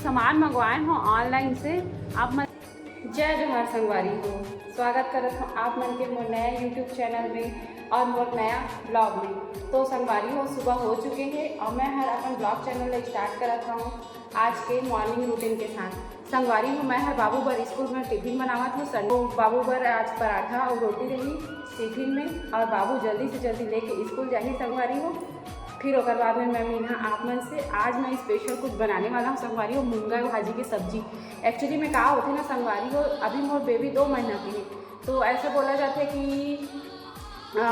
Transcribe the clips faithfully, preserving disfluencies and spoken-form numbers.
सामान मंगवाए हो ऑनलाइन से, आप मन। जय जोहार संगवारी हो, स्वागत करत हो आप मन के मोर नया YouTube चैनल में और मोर नया ब्लॉग में। तो संगवारी हो, सुबह हो चुके हे और मैं हर अपन ब्लॉग चैनल ला स्टार्ट करत हूँ आज के मॉर्निंग रूटीन के साथ। संगवारी हो, मैं हर बाबू बर स्कूल में टिफिन बनावत हूँ। संडे बाबू बर आज पराठा और रोटी रही टिफिन में, और बाबू जल्दी से जल्दी लेके स्कूल जाही संगवारी हो। फिर ओकर बाद में मैं मिलहा आप मन से। आज मैं स्पेशल कुछ बनाने वाला हूँ संगवारी हो, मुनगा भाजी की सब्जी। एक्चुअली में का होथे ना संगवारी हो, अभी मोर बेबी दो महीना के हे, तो ऐसे बोला जाथे कि अ,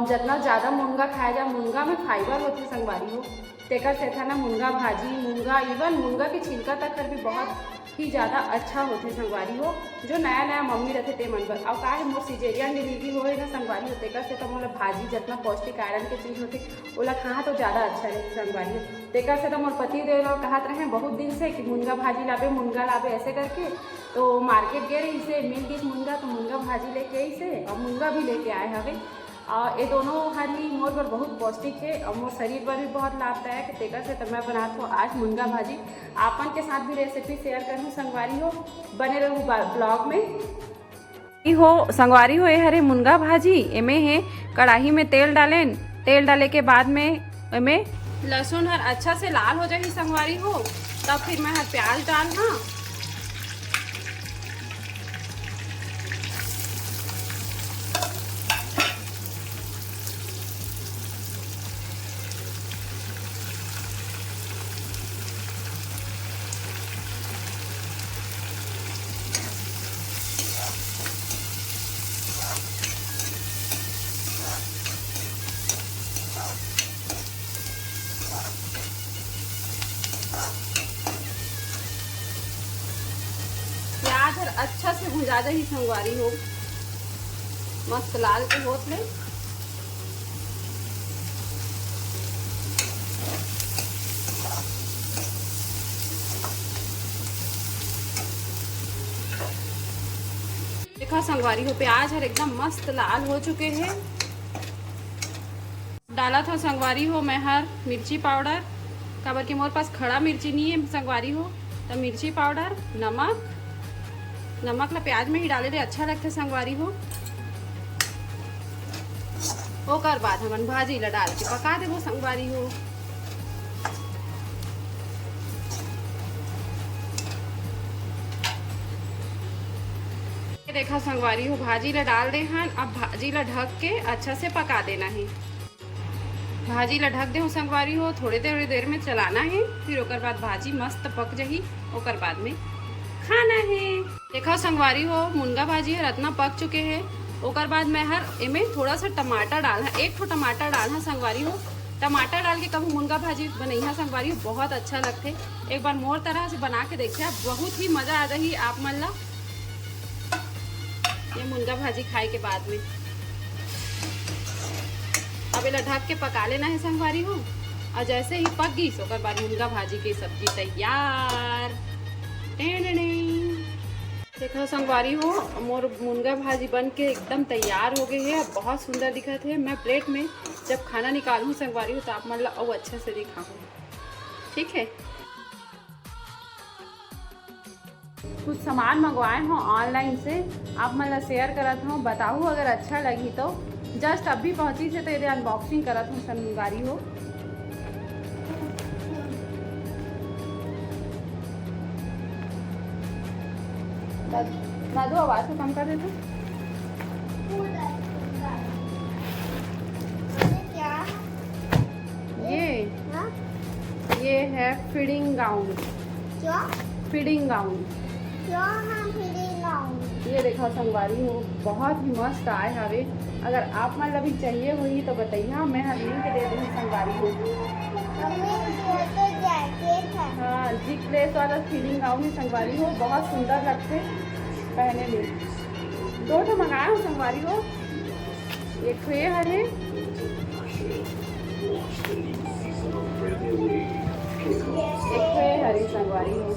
जतना ज़्यादा मुनगा खाया जाए, मुनगा में फाइबर होथे संगवारी हो, तेकर सेथा ना मुनगा भाजी, मुनगा, इवन मुनगा के छिलका तक हर भी बहुत ही ज़्यादा अच्छा होथे संगवारी हो, जो नया नया मम्मी रथे ते मन बर। अउ का हे, मोर सिजेरियन डिलीवरी होए ना संगवारी हो, तेकर सेथा मोला भाजी, जतना पौष्टिक आयरन के चीज़ होथे, ओला खाहा तो ज़्यादा अच्छा रहे संगवारी हो। तेकर सेथा मोर पति देव ल कहत रहे बहुत दिन से कि मुनगा भाजी लाबे, मुनगा लाबे, ऐसे करके। तो मार्केट गे रहिसे, मिल गिस मुनगा, तो मुनगा भाजी लेके आइसे और मुनगा भी लेके आए हवे। और ये दोनों हर ही मोर बर बहुत पौष्टिक हे और मोर शरीर बर भी बहुत लाभदायक हे। तेकर सेथा मैं बनात हूँ आज मुनगा भाजी। आपन के साथ भी रेसिपी शेयर करहूँ संगवारी हो, बने रहू बा-, ब्लॉग में। ई हो संगवारी हो, ये हरे मुनगा भाजी। एमे हे कढ़ाई में तेल डालेन, तेल डाले के बाद में एमे लहसुन हर अच्छा से लाल हो जाही संगवारी हो, तब फिर मैं हर प्याज डालना। प्याज हर अच्छा से भुंजा जाही संगवारी हो, मस्त लाल के होत ले। देखा संगवारी हो, प्याज हर एकदम मस्त लाल हो चुके हे। डालत हव संगवारी हो मैं हर मिर्ची पाउडर, काबर कि मोर पास खड़ा मिर्ची नहीं है संगवारी हो, तो मिर्ची पाउडर, नमक, नमक ला प्याज में ही डाले ले अच्छा लगथे संगवारी हो। ओकर बाद हमन भाजी ला डाल के पका देबो संगवारी हो। ये देखा संगवारी हो, भाजी ला डाल दे हन। अब भाजी ला ढक के अच्छा से पका देना है। भाजी ला ढक दे हूँ संगवारी हो, थोड़े देर, देर में चलाना है, फिर ओकर बाद भाजी मस्त पक जही, ओकर बाद में खाना है। देखा संगवारी हो, मुनगा भाजी हर अतना पक चुके है। ओकर बाद मैं हर एमे थोड़ा सा टमाटर डालना, एक ठो टमाटर डालना संगवारी हो। टमाटर डाल के कभी मुनगा भाजी बनइहा संगवारी हो, बहुत अच्छा लगथे। एक बार मोर तरह से बना के देखिया, बहुत ही मजा आ जाही आप मन ला। ये मुनगा भाजी खाए के बाद में अब एला ढक के पका लेना है संगवारी हो। और जैसे ही पक गई, ओकर बाद मुनगा भाजी की सब्जी तैयार। Ten ten. देखो संगवारी हो, मोर मुनगा भाजी बन के एकदम तैयार हो गए है। अब बहुत सुंदर दिखत है। मैं प्लेट में जब खाना निकालूँ संगवारी हो, तो आप मन ला अउ अच्छा से दिखाऊँ, ठीक है? कुछ सामान मंगवाए हो ऑनलाइन से, आप मन ला शेयर करत हो, बताहू अगर अच्छा लगही तो। जस्ट अभी पहुँची से तो ये अनबॉक्सिंग करत हूँ संगवारी हो। दादू, आवाज को कम कर देते। क्या? ये, हाँ? ये है फीडिंग गाउन। क्या? Feeding gown. क्या है फीडिंग गाउन? ये देखा संगवारी हो, बहुत ही मस्त आए हवे। अगर आप मन ला भी चाहिए होही तो बताइए, मैं हर लिंक दे दूँ संगवारी हो। मम्मी, ये तो जैकेट है। हाँ, जिप लेस वाला फीडिंग गाउन ही संगवारी हो, बहुत सुंदर लगथे पहने में। दो ठो मंगाए हो संगवारी हो, एक ठो ये हरे, एक ठो ये हरे संगवारी हो।